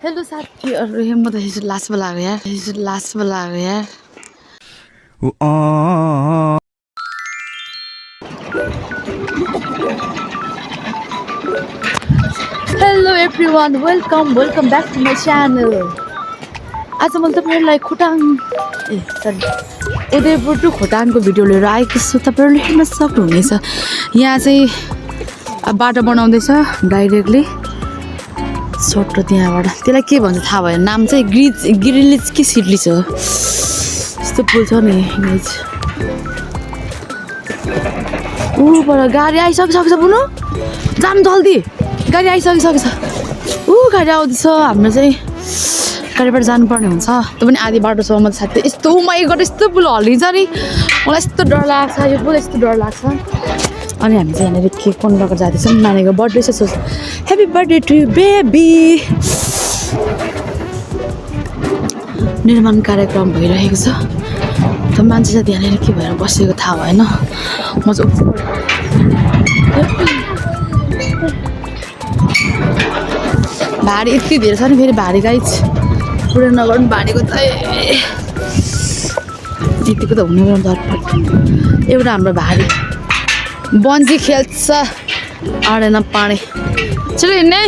Hello साथीहरु म त हिजो लास्टमा लाग्यो यार hello everyone welcome back to my channel. आज मैले तपाईहरुलाई खोटाङ उदयपुर टु खोटाङको भिडियो लिएर आएको छु। तपाईहरुले हेर्न सक्नुहुनेछ यहाँ चाहिँ बाटो बनाउँदैछ डाइरेक्टली सर्ट त्यहाँबाट। त्यसलाई के भन्छ थाहा भएन, नाम चाहिँ गिरिलिज कि सिडलिज हो यस्तो पुल छ नि गाइज। ऊबाट गाडी आइसकिसकेछ बुनु, जाम जल्दी, गाडी आइसकिसकेछ। गाडी आउँदैछ, हाम्रो चाहिँ गाडीबाट जानुपर्ने हुन्छ। त्यो पनि आधी बाटोसम्म साथी यस्तो माइ गड यस्तो पुल हल्लिन्छ नि, मलाई यस्तो डर लाग्छ यो पुल, यस्तो डर लाग्छ। अनि हामी चाहिँ यहाँनिर केक पनि लगेर जाँदैछौँ, नानीको बर्थडे छ। Happy birthday to you baby. निर्माण कार्यक्रम भइरहेको छ, त मान्छे चाहिँ यहाँनिर के भएर बसेको थाहा भएन। म चाहिँ भारी यति धेरै छ नि, फेरि भारी गाइज पुरै नगर्नु भारीको त यतिको त हुने बेला दरपट। एउटा हाम्रो भारी बन्जी खेल्छ आडेन पानी चलो हिँड्ने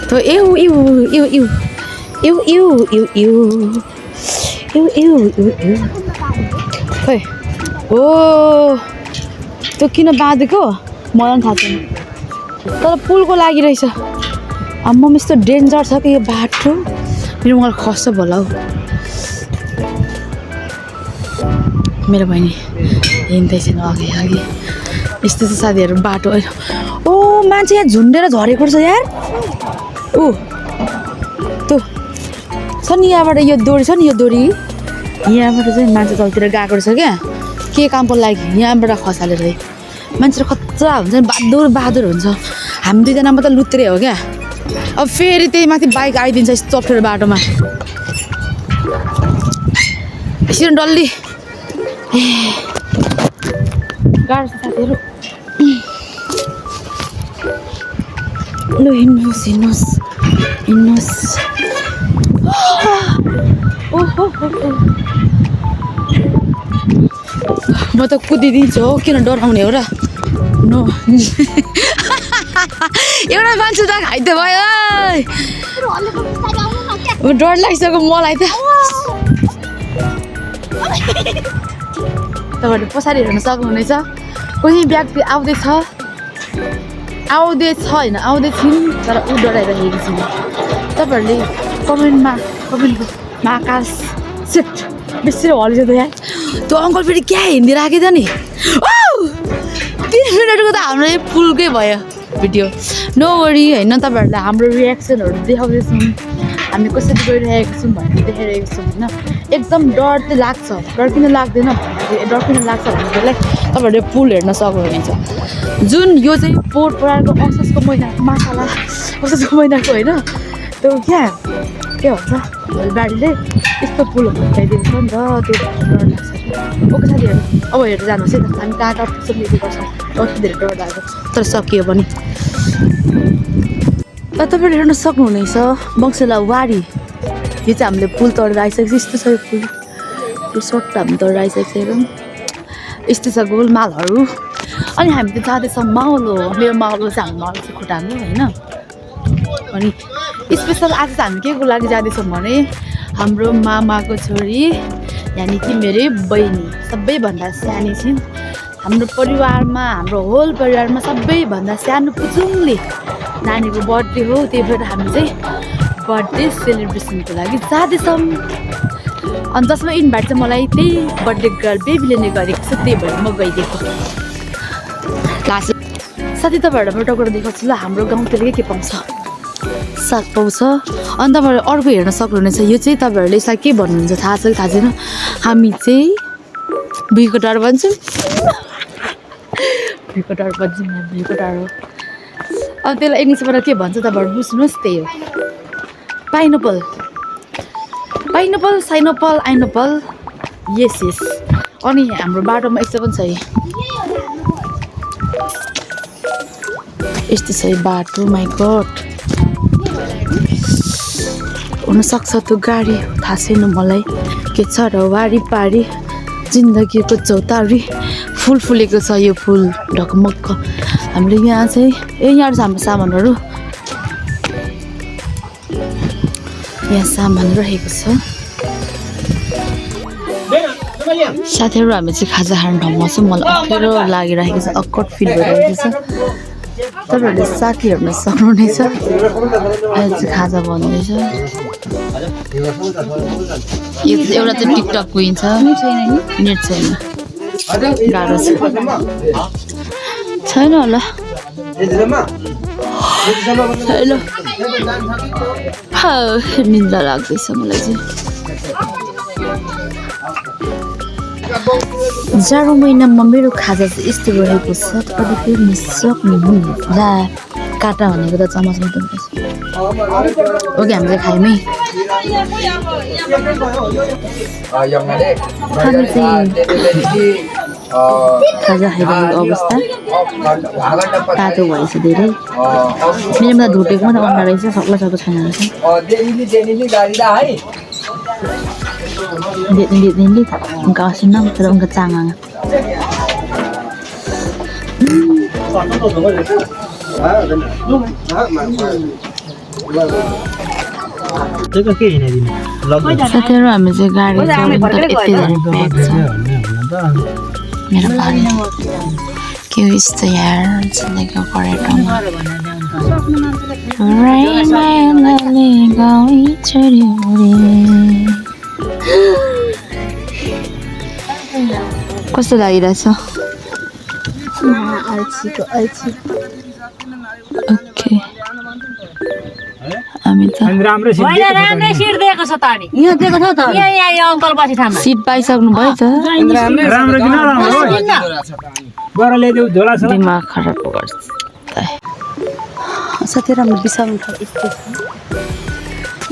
त एउ एउ एउ एउ एउ एउ एउ एउ एउ एउ एउ खोइ हो त्यो किन बाँधेको मलाई पनि थाहा छैन, तर पुलको लागि रहेछ। अब म यस्तो डेन्जर छ कि यो बाटो, मेरो मलाई खस्छ होला हौ। मेरो बहिनी हिँड्दैछन् अघि अघि, यस्तो चाहिँ साथीहरू बाटो। ओ मान्छे यहाँ झुन्डेर झरेको छ यार। त्यो छ नि यहाँबाट यो दोरी छ नि, यो दोरी यहाँबाट चाहिँ मान्छे तलतिर गएको रहेछ क्या, के कामको लागि यहाँबाट खसालेर मान्छे खच्चा हुन्छ नि, बहादुर हुन्छ। हामी दुईजना मात्रै लुत्रे हो क्या। अब फेरि त्यही माथि बाइक आइदिन्छ यस्तो चप्टेर बाटोमा, यसरी डल्ली गाह्रो छ साथीहरू। लु हिँड्नुहोस् हिँड्नुहोस् हिँड्नुहोस्। म त कुदिदिन्छु हो, किन डराउने हो र। नो एउटा मान्छे त खाइदियो भयो, डर लागिसक्यो मलाई त। तपाईँहरूले पछाडि हेर्न सक्नुहुनेछ कोही व्यक्ति आउँदैछ होइन आउँदैछिन्, तर ऊ डराइरहेको छैन। तपाईँहरूले कमेन्टमा आकाश सेट बेसी हल्लिन्छ त यार। त्यो अङ्कल फेरि क्या हिँडिरहेको थियो नि, 3 मिनटको त हाम्रो यो पुलकै भयो भिडियो। नो वरी होइन, तपाईँहरूलाई हाम्रो रियाक्सनहरू देखाउँदैछौँ, हामी कसरी गइरहेको छौँ भनेर देखाइरहेको छौँ होइन। एकदम डर चाहिँ लाग्छ, डर किन लाग्दैन, डर किन लाग्छ भन्नेलाई तपाईँहरूले पुल हेर्न सक्नुहुनेछ। जुन यो चाहिँ पोहोर परारको असोजको महिनाको माछाला असोजको महिनाको होइन, त्यो के भन्छ बारीले यस्तो पुलहरू हिँडाइदिएको छ नि त, त्यो डर लाग्छ। ओके साथीहरू अब हेरेर जानुहोस् है त, हामी कहाँ पुग्छौँ यति गर्छौँ, कति धेरै डर लाग्छ तर सकियो भने। र तपाईँले हेर्न सक्नुहुनेछ बङ्सेला वारी, यो चाहिँ हामीले पुल तडेर आइसकेको छ। यस्तो छ यो पुल, त्यो सर्ट हामी तडेर आइसकेको छ एकदम यस्तो छ गोलमालहरू। अनि हामी त जाँदैछौँ माउलो, मेरो माउलो चाहिँ हाम्रो माउलो चाहिँ खोटाङ हो होइन। अनि स्पेसल आज चाहिँ हामी के को लागि जाँदैछौँ भने हाम्रो मामाको छोरी यानि कि मेरो बहिनी सबैभन्दा सानी छिन् हाम्रो परिवारमा, हाम्रो होल परिवारमा सबैभन्दा सानो पुचुङले नानीको बर्थडे हो, त्यही भएर हामी चाहिँ बर्थडे सेलिब्रेसनको लागि जाँदैछौँ। अनि जसमा इन्भाइट चाहिँ मलाई त्यही बर्थडे गर्ल बेबीले नै गरेको छ, त्यही भएर म गइदिएको। लास्ट साथी तपाईँहरूलाई एउटा कुरा देखाउँछु ल, हाम्रो गाउँतिर के पाउँछ, साग पाउँछ। अनि तपाईँहरू अर्को हेर्न सक्नुहुनेछ, यो चाहिँ तपाईँहरूले यसलाई के भन्नुहुन्छ थाहा छ कि थाहा छैन, हामी चाहिँ भुइँको डाँडो भन्छौँ, भुइँको डाँडो भन्छौँ, भुइँको डाँडो। अब त्यसलाई इङ्ग्लिसबाट के भन्छ तपाईँहरू बुझ्नुहोस्, त्यही हो पाइनएप्पल, पाइनएप्पल साइनएप्पल आइनएप्पल, यस। अनि हाम्रो बाटोमा यस्तो पनि छ, यस्तो छ बाटो, माई गड। हुनसक्छ त्यो गाडी थाहा छैन मलाई के छ र वारिपारि जिन्दगीको चौतारी फुल फुलेको छ यो फुल ढकमक्क हामीले यहाँ चाहिँ यहाँ छ हाम्रो सामानहरू यहाँ सामान रहेको छ साथीहरू हामी चाहिँ खाजा खाने ठाउँमा चाहिँ मलाई अप्ठ्यारो लागिरहेको छ अक्कट फिल भइरहेको छ तपाईँहरूले साथी हेर्न सक्नुहुनेछ अहिले चाहिँ खाजा बन्दैछ एउटा चाहिँ टिकटक क्विन छ नेट छैन गाह्रो छैन होला छैन निन्दा लाग्दैछ मलाई चाहिँ जाडो महिनामा मेरो खाजा चाहिँ यस्तो रहेको छ तपाईँले फेर्न सक्नुहुन्न काटा भनेको त चमच मात्रै रहेछ ओके हामीले खायौँ खाजा खाइरहेको अवस्था तातो भएछ धेरै मेरोमा त धुटेको मात्रै अन्डा रहेछ सक्ला सक्दो छैन रहेछ Ini enggak senang terus enggak cangang. साथीहरू हामी चाहिँ गाडी चढ्नु त यति ब्याग छ मेरो भाइ के यस्तो यार जिन्दगीको पर्यटनमा कस्तो लागिरहेछ ओके हामी त सिट पाइसक्नु भयो त दिमाग खराब गर्छ साथीहरू हाम्रो बिसाउनु यस्तो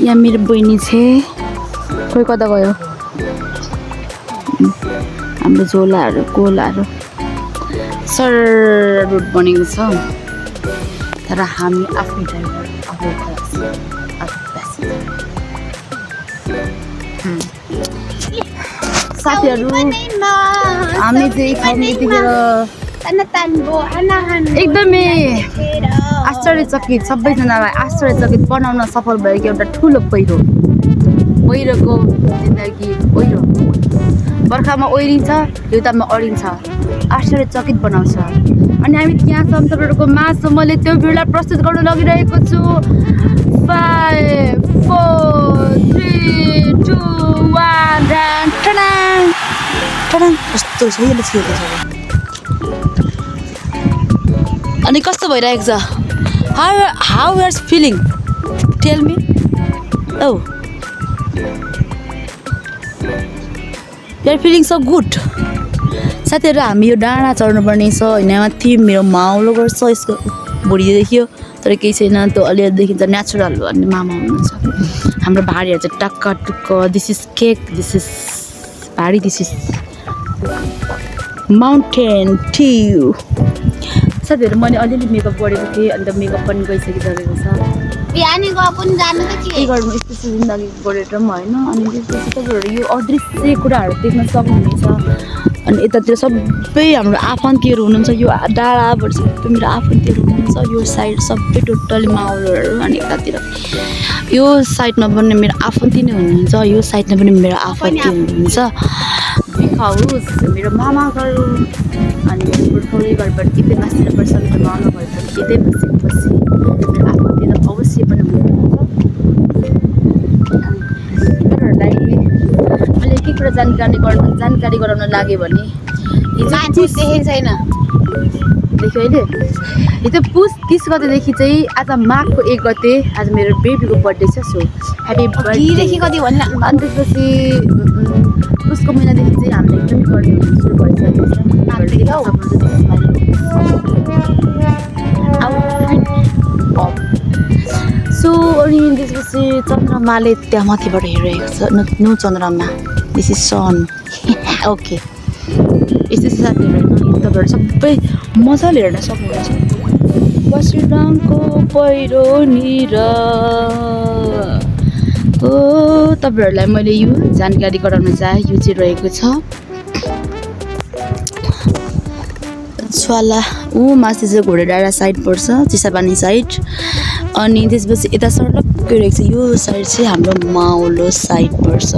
यहाँ मेरो बहिनी छ खोइ कता गयो हाम्रो झोलाहरू कोलाहरू सर रोड बनेको छ तर हामी आफ्नो ड्राइभर आफू साथीहरू हामी चाहिँ खाउने यतिखेर एकदमै आश्चर्यचकित सबैजनालाई आश्चर्यचकित बनाउन सफल भएको एउटा ठुलो पहिरोको जिन्दगी पहिरो बर्खामा ओइरिन्छ हिउँदमा अडिन्छ आश्चर्यचकित बनाउँछ अनि हामी त्यहाँ तपाईँहरूको माझमा मैले त्यो भिडलाई प्रस्तुत गर्न लगिरहेको छु 5 4 3 2 1 कस्तो छ यसले छिर्दैछ अनि कस्तो भइरहेको छ how you are feeling tell me oh you are feeling so good साथीहरू हामी यो डाँडा चढ्नुपर्ने छ होइन माथि मेरो माउलो गर्छ यसको भुँडी देखियो तर केही छैन त्यो अलिअलि देखिन्छ नेचुरल भन्ने मामा हुनुहुन्छ हाम्रो भाडीहरू चाहिँ टक्क टुक्क this is cake this is भाडी दिस इज माउन्टेन ट्यु साथीहरू मैले अलिअलि मेकअप गरेको थिएँ अन्त मेकअप पनि गइसकिसकेको छ बिहानी गएको पनि जानु त के गर्नु यस्तो जिन्दगी गरेर पनि होइन अनि त्यसपछि तपाईँहरू यो अदृश्य कुराहरू देख्न सक्नुहुनेछ अनि यतातिर सबै हाम्रो आफन्तहरू हुनुहुन्छ यो डाँडाबाट सबै मेरो आफन्तहरू हुनुहुन्छ यो साइड सबै टोटली माहौलहरू अनि यतातिर यो साइडमा पनि मेरो आफन्ती नै हुनुहुन्छ यो साइडमा पनि मेरो आफन्ती हुनुहुन्छ बिकाउस मेरो मामा घर अनि पुर्खौली घरबाट यतै मासिएर पर्सनको मामा घर पनि यतै बसेपछि मेरो आफन्ती त अवश्य पनि हुनुहुन्छ यिनीहरूलाई मैले के कुरा जानकारी गराउन लाग्यो भने हिजो देखेको छैन देख्यो अहिले हिजो पुस 30 गतेदेखि चाहिँ आज माघको 1 गते आज मेरो बेबीको बर्थडे छ सो ह्यापी बर्थडेदेखि कति भन्नु अनि त्यसपछि पुसको महिनादेखि चाहिँ हामीले एकदम गर्ने सुरु भइसकेको छ सो अनि त्यसपछि चन्द्रमाले त्यहाँ माथिबाट हेरिरहेको छ नो चन्द्रमा दिस इज सन ओके यस्तो साथीहरू तपाईँहरू सबै मजाले हेर्न सक्नुहुन्छ बसिरङको पहिरो निर ओ तपाईहरुलाई मैले यो जानकारी गराउन चाहे यो चाहिँ रहेको छ छ्वाला माथि चाहिँ घोडेडाँडा साइड पर्छ चिसापानी साइड अनि त्यसपछि यता सर्लक्कै रहेको छ यो साइड चाहिँ हाम्रो माउलो साइड पर्छ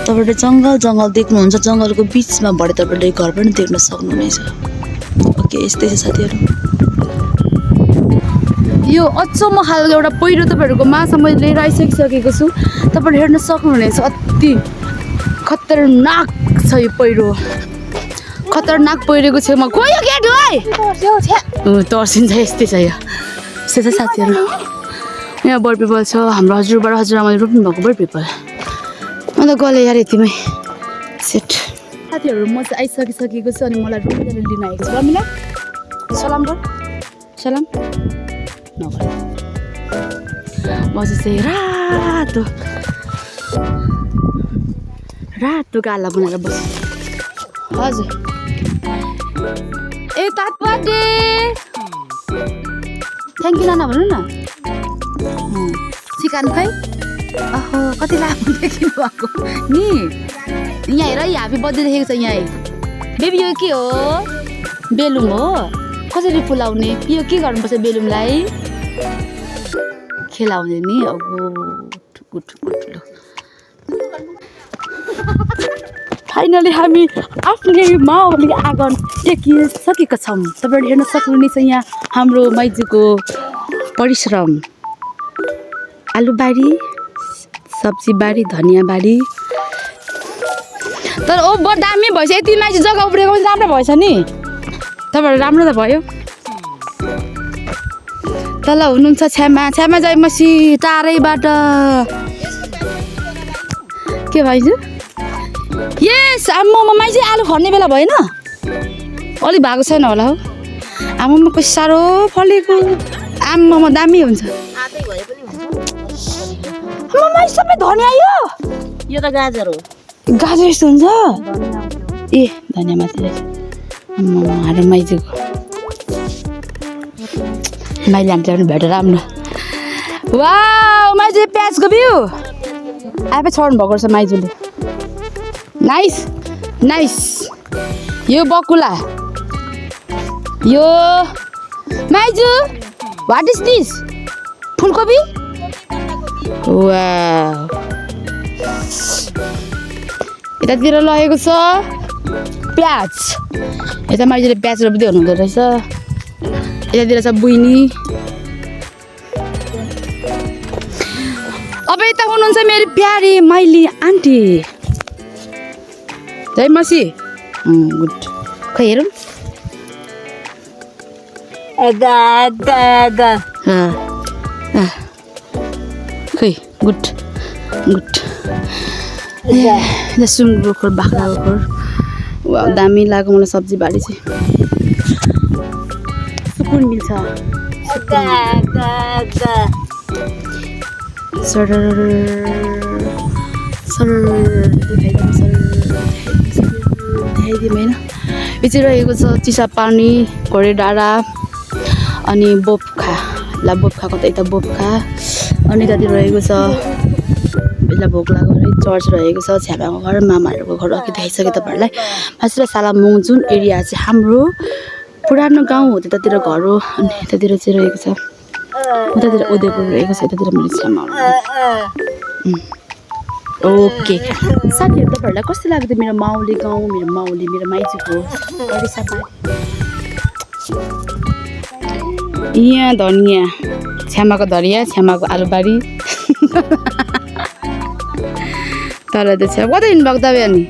तपाईहरुले जंगल देख्नुहुन्छ जंगलको बीचमा भरे तपाईहरुले घर पनि देख्न सक्नुहुनेछ ओके यस्तै छ साथीहरु यो अचम्म खालको एउटा पहिरो तपाईहरुको माछा मैले लिएर आइसकेको छु तपाईहरु हेर्न सक्नुहुनेछ अति खतरनाक छ यो पहिरो खतरनाक पहिरोको छेउमा गयो केट ओइ तर्सिन्छ यस्तै छ यो यस्तै छ साथीहरु यहाँ बर्ड पिपल छ हाम्रो हजुरआमाले रोप्नु भएको बर्ड पिपल अन्त गले यार यतिमै सेट साथीहरु म चाहिँ आइसकिसकेको छु अनि मलाई रोप्न लिन आएको छु रमिला सलाम गर सलाम नगर म चाहिँ रातो गाला बनाएर बस्छु हजुर ए तातपाटे थ्याङ्क यू नाना भन्नु न चिकन खै अहो कति लामो देखिनु भएको नि यहाँ हेर ह्याप्पी बर्थडे देखेको छ यहाँ बेबी यो के हो बेलुन हो कसरी फुलाउने यो के गर्नुपर्छ बेलुनलाई खेलाउने नि अब ठुकु ठुलो फाइनली हामी आफ्नो माउली आँगन टेकिसकेका छौँ तपाईहरुले हेर्न सक्नुहुनेछ यहाँ हाम्रो माइजूको परिश्रम आलुबारी सब्जीबारी धनियाँबारी तर ओ बड दामी भएछ यति माइजू जग्गा उब्रेको पनि राम्रो भएछ नि तपाईहरु राम्रो त भयो तल हुनुहुन्छ छ्यामा जाइमसी टारैबाट के भाइजू यस आम्मामा माइजू आलु खर्ने बेला भएन अलि भएको छैन होला हौ आम्मामा कति साह्रो फलेको आम्मामा दामी हुन्छ आम्मामा सबै धनिया यो त गाजर हो गाजर यस्तो हुन्छ ए धनिया माथि रहेछ आम्मामा हाम्रो माइजूको माइले हामीलाई पनि भेटेर राम्रो वाउ माइजू प्याजको बिउ आफै छर्नु भएको रहेछ माइजूले नाइस यो बकुला यो माइजू व्हाट इज दिस फुलकोपी वाउ यतातिर लगेको छ प्याज यता माइजूले प्याज रोप्दै हुनुहुँदो रहेछ यतातिर छ बुइनी अब यता हुनुहुन्छ मेरो प्यारी माइली आन्टी जय मसी गुड खै हेरौँ खै गुड सुँगुरको बाख्राको वा दामी लाग्यो मलाई सब्जी बारी चाहिँ सुकुन मिल्छ देखाइदिउँ होइन यो चाहिँ रहेको छ चिसापानी घोडेडाँडा अनि बोपखा बोपखाको त यता बोपखा अनि यतातिर रहेको छ बेला भोक लाग्यो है चर्च रहेको छ छ्यामाको घर मामाहरूको घर अघि देखाइसकेँ तपाईँहरूलाई मासु र सालामुङ जुन एरिया चाहिँ हाम्रो पुरानो गाउँ हो त्यतातिर घर हो अनि यतातिर चाहिँ रहेको छ उतातिर उदयपुर रहेको छ यतातिर मेरो छ्यामा ओके साथीहरू तपाईँहरूलाई कस्तो लाग्यो मेरो माउली गाउँ मेरो माइजूको यहाँ धनिया छ्यामाको धनिया छ्यामाको आलुबारी तर त्यो छ कता हिँड्नुभएको तपाईँ अनि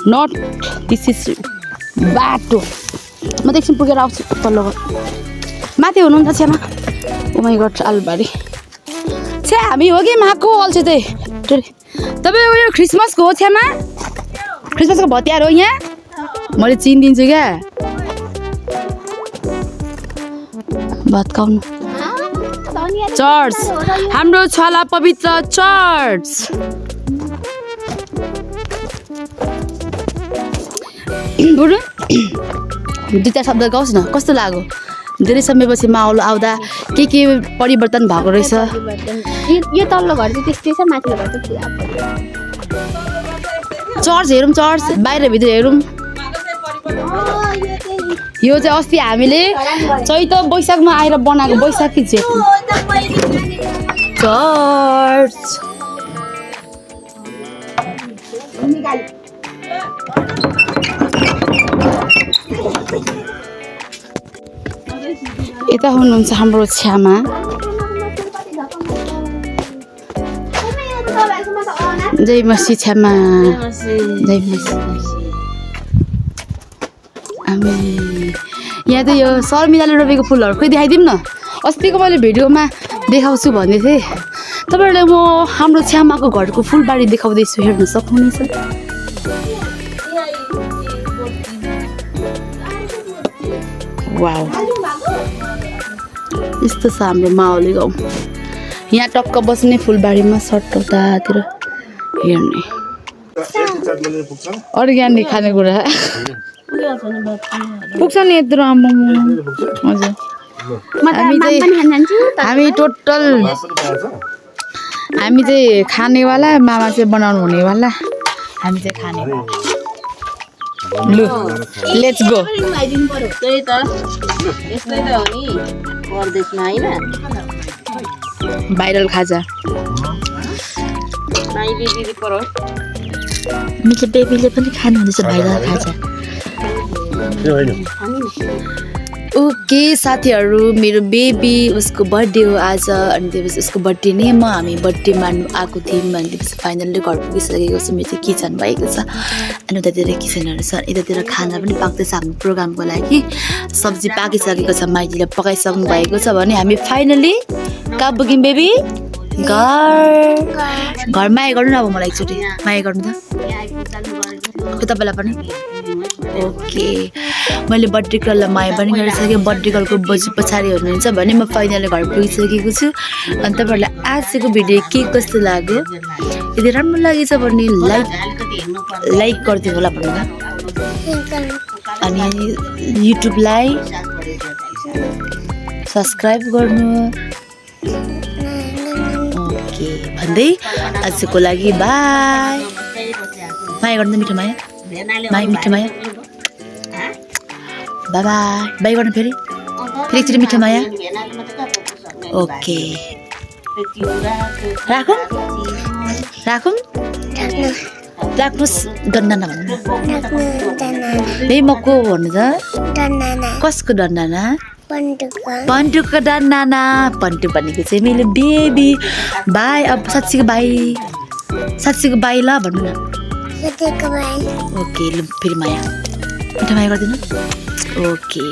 नट दिस इज बाटो म त एकछिन पुगेर आउँछु तल्लो माथि हुनुहुन्छ छ्यामा उमाइ गर्छ आलुबारी छ्या हामी हो कि माको अल्छे चाहिँ तपाईँ यो क्रिसमसको हो छ्यामा क्रिसमसको भतियार हो यहाँ मैले चिनिदिन्छु क्या भत्काउनु चर्च हाम्रो छला पवित्र चर्च बुढो दुईटा शब्द गाउँछ न कस्तो लाग्यो धेरै समयपछि माहौल आउँदा के परिवर्तन भएको रहेछ। यो तल्लो घर चाहिँ त्यस्तै छ, माथिल्लो घर चाहिँ पुरा चर्च हेरौँ, चर्च बाहिर भित्र हेरौँ। यो चाहिँ अस्ति हामीले चैत वैशाखमा आएर बनाएको, वैशाखी जेठ चर्च। यता हुनुहुन्छ हाम्रो छ्यामा। जय मसी छ्यामा, जय मसी। यहाँ त यो शर्मिलाले रोपेको फुलहरू खोइ देखाइदिउँ न। अस्तिको मैले भिडियोमा देखाउँछु भन्दै थिएँ। तपाईँहरूलाई म हाम्रो छ्यामाको घरको फुलबारी देखाउँदैछु, हेर्न सक्नुहुनेछ। वाउ, यस्तो छ हाम्रो माओली गाउँ। यहाँ टक्क बस्ने फुलबारीमा सट्टातिर हेर्ने अर्ग्यानिक खानेकुरा पुग्छ नि यत्रो। हजुर, हामी टोटल हामी चाहिँ खानेवाला, मामा चाहिँ बनाउनु हुनेवाला, हामी चाहिँ खाने। लु लेट्स गो। त्यही त यस्तै त हो नि परदेशमा हैन, भाइरल खाजा। माइली दिदी पर मिठो बेबीले पनि खानुहुँदैछ भाइरल खाजा। ओके साथीहरू, मेरो बेबी उसको बर्थडे हो आज, अनि त्यसपछि उसको बर्थडे नै हामी बर्थडे मान्नु आएको थियौँ। अनि त्यसपछि फाइनल्ली घर पुगिसकेको छ। मेरो किचन भएको छ, अनि उतातिर किचनहरू छ, यतातिर खाना पनि पाक्दैछ हाम्रो प्रोग्रामको लागि। सब्जी पाकिसकेको छ, माइतीले पकाइसक्नु भएको छ भने हामी फाइनल्ली कहाँ पुग्यौँ बेबी? घर माया गर्नु न। अब मलाई एकचोटि माया गर्नु त तपाईँलाई पनि। ओके, मैले बर्थडे गर्ललाई माया पनि गरिसकेँ। बर्थडे गर्लको बोजू पछाडि हुनुहुन्छ भने म फाइनली घर पुगिसकेको छु। अनि तपाईँहरूलाई आजको भिडियो के कस्तो लाग्यो? यदि राम्रो लागेछ भने लाइक गरिदिनु होला भन्नु। अनि युट्युबलाई सब्सक्राइब गर्नु। ओके भन्दै आजको लागि बाई। माया गर्नु मिठो माया, मिठो माया, बाई बाई। बाई गर्नु फेरि एकचोटि मिठो माया। ओके राखौँ राख्नुहोस्। डन्डाना भन्नु है। म को भन्नु त? कसको डन्डाना? पन्टुको डन्डाना। पन्टु भनेको चाहिँ मेरो बेबी। बाई। अब साँच्चीको बाई, साँच्चीको बाई ल भन्नु न। ओके, लु फेरि माया, मिठो माया गरिदिनु। ओके।